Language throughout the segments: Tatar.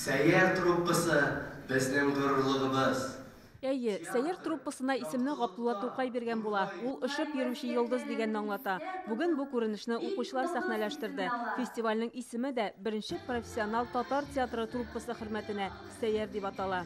Сәйяр труппасы безнең горурлыгыбыз. Әйе, Сәйяр труппасына исемне Габдулла Тукай биргән була. Ул очып йөрүче йолдыз дигәнне аңлата. Бүген бу күренешне укучылар сәхнәләштерде. Фестивальнең исеме дә беренче профессионал татар театры труппасы хөрмәтенә Сәйяр дип атала.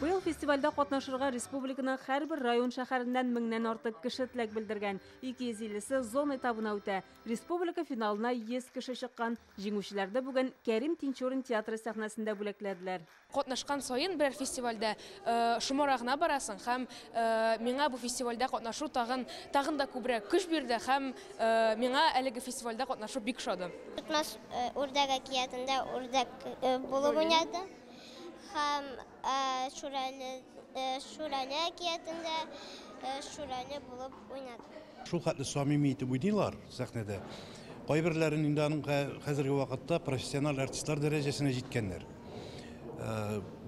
Быел фестивальдә катнашырга республиканың һәрбер район-шәһәреннән меңнән артык кеше теләк белдергән. 250-се зона этабына үтә. Республика финалына 100 кеше чыккан. Җиңүчеләрне бүген Кәрим Тинчурин театры сәхнәсендә бүләкләделәр. Катнашкан саен берәр фестивальдә шомара гына барасың һәм миңа бу фестивальдә катнашу тагын тагын да күбрәк көч бирде һәм миңа әлеге фестивальдә катнашу бик ошады. Тотмас үрдәк әкиятендә үрдәк булып уйнадым һәм Шүрәле Шүрәле әкиятендә Шүрәле булып уйнадым. Шул хәтле самими итеп уйныйлар сәхнәдә. Кайберләрен инде аның хәзерге вакытта профессиональ артистлар дәрәҗәсенә җиткәннәр.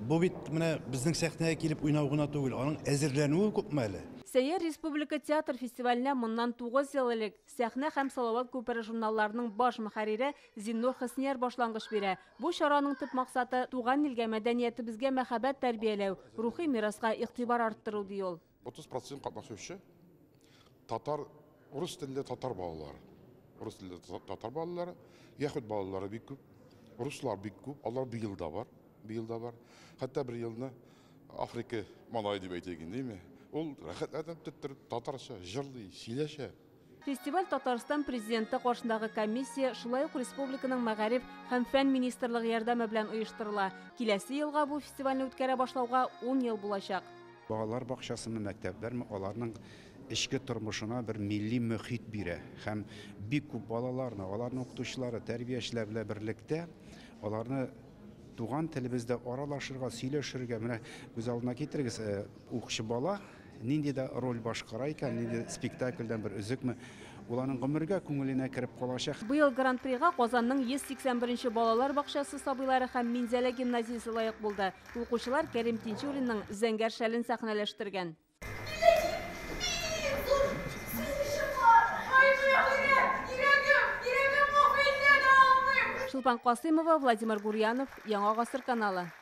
Бу бит менә безнең сәхнәгә килеп уйнау гына түгел, аның әзерләнүе күпме әле. Сәйяр республика театр фестиваленә моннан 9 ел элек Сәхнә һәм Салават күпере журналларының баш мөхәррире Зиннур Хөснияр башлангыч бирә. Бу чараның төп максаты, туган илгә, мәдәниятебезгә мәхәббәт тәрбияләү, рухи мираска игътибар арттыру, ди ул. 30 процент катнашучы татар, рус телле татар балалары. Рус телле татар балалары, яһүд балалары бик күп, руслар бик күп, алар быел да бар, быел да бар. Хәтта бер елны Африка малае дип әйтик инде, әйме? Ул рәхәтләнеп теттереп татарча җырлый, сөйләшә. Фестиваль Татарстан Президенты каршындагы комиссия, шулай ук республиканың Мәгариф һәм фән министрлыгы ярдәме белән оештырыла. Киләсе елга бу фестивальне үткәрә башлауга ун ел булачак. Балалар бакчасымы, мәктәпләрме, аларның эчке тормышына бер милли мөхит бирә. Һәм бик күп балаларны, аларның укытучылары, тәрбиячеләр белән берлектә аларны туган телебездә аралашырга, сөйләшергә, менә күз алдына китерегез, укучы бала нинди дә роль башкара икән, нинди спектакльдән бер өзекме, ул аның гомергә күңеленә кереп калачак. Быел Гран-прига Казанның 181 нче балалар бакчасы сабыйлары һәм Минзәлә гимназиясе лаек булды. Укучылар Кәрим Тинчуринның Зәңгәр шәлен сәхнәләштергән. Чулпан Касыймова, Владимир Гурьянов, Яңа Гасыр каналы.